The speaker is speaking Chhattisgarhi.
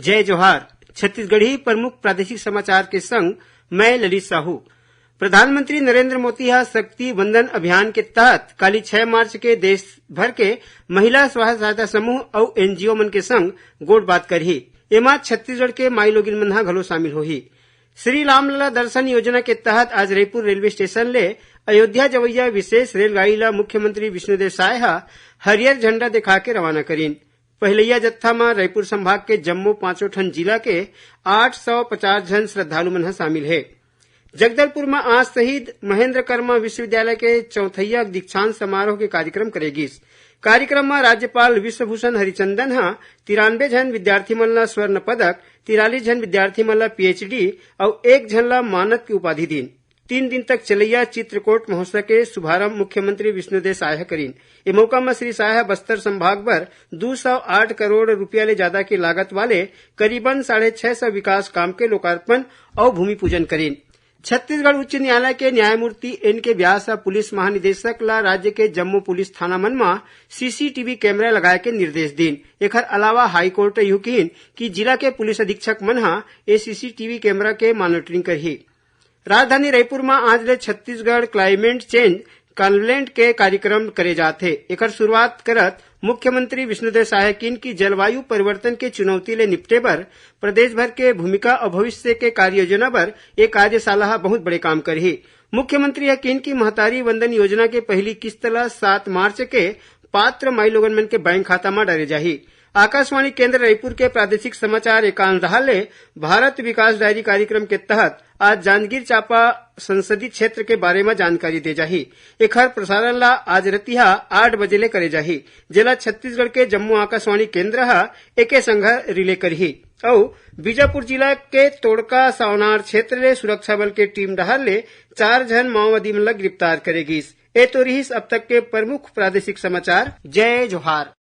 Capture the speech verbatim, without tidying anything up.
जय जोहार। छत्तीसगढ़ी प्रमुख प्रादेशिक समाचार के संग मैं ललित साहू। प्रधानमंत्री नरेंद्र मोदी ह शक्ति वंदन अभियान के तहत काली छह मार्च के देश भर के महिला स्व सहायता समूह अउ एनजीओ मन के संग गोठबात करही। एमा छत्तीसगढ़ के माईलोगिन मन ह घलो शामिल होही। श्री रामलला दर्शन योजना के तहत आज रईपुर रेलवे स्टेशन ले अयोध्या जवैया विशेष रेलगाड़ी ल मुख्यमंत्री विष्णुदेव साय ह हरियर झंडा दिखा के रवाना करिन। पहिलैया जत्था म रईपुर संभाग के जम्मो पांचों ठन जिला के आठ सौ पचास झन श्रद्धालु मन ह शामिल हे। जगदलपुर म आज शहीद महेंद्र कर्मा विश्वविद्यालय के चौथैया दीक्षांत समारोह के कार्यक्रम करे गिस। कार्यक्रम म राज्यपाल विश्वभूषण हरिचंदन ह तिरानबे झन विद्यार्थी मन ल स्वर्ण पदक, तिरालीस झन विद्यार्थी मन ल पीएचडी अउ एक झन ल मानद के उपाधि दीन। तीन दिन तक चलैया चित्रकोट महोत्सव के शुभारंभ मुख्यमंत्री विष्णुदेव साय ह करिन। ए मौका म श्री साय ह बस्तर संभाग बर दू सौ आठ करोड़ रुपया ले जादा के लागत वाले करीबन साढ़े छह सौ विकास काम के लोकार्पण अउ भूमि पूजन करिन। छत्तीसगढ़ उच्च न्यायालय के न्यायमूर्ति एन के व्यास ह पुलिस महानिदेशक ला राज्य के जम्मो पुलिस थाना मन म सीसीटीवी कैमरा लगाए के निर्देश दीन। एखर अलावा हाईकोर्ट यू किहिन कि जिला के पुलिस अधीक्षक मन ह ए सीसीटीवी कैमरा के मॉनिटरिंग करही। राजधानी रायपुर म आज ले छत्तीसगढ़ क्लाइमेट चेंज कॉन्क्लेव के कार्यक्रम करे जात हे। एकर शुरुआत करत मुख्यमंत्री विष्णुदेव साय ह किन कि जलवायु परिवर्तन के चुनौती ले निपटे बर प्रदेश भर के भूमिका अउ भविष्य के कार्य योजना बर ये कार्यशाला ह बहुत बड़े काम करही। मुख्यमंत्री ह किन कि महतारी वंदन योजना के पहली किस्त ल सात मार्च के पात्र माईलोगन मन के बैंक खाता म डारे जाही। आकाशवाणी केंद्र रायपुर के प्रादेशिक समाचार एकांश डहार ले भारत विकास डायरी कार्यक्रम के तहत आज जांजगीर चांपा संसदीय क्षेत्र के बारे म जानकारी दे जाही। एखर प्रसारण ला आज रतिहा आठ बजे ले करे जाही, जेला छत्तीसगढ़ के जम्मो आकाशवाणी केंद्र ह एके संघ रिले करही। अउ बीजापुर जिला के तोड़का सावनार क्षेत्र ले सुरक्षा बल के टीम डहार ले चार झन माओवादी मन ल गिरफ्तार करे गिस। ए तो रिहिस अब तक के प्रमुख प्रादेशिक समाचार। जय जोहार।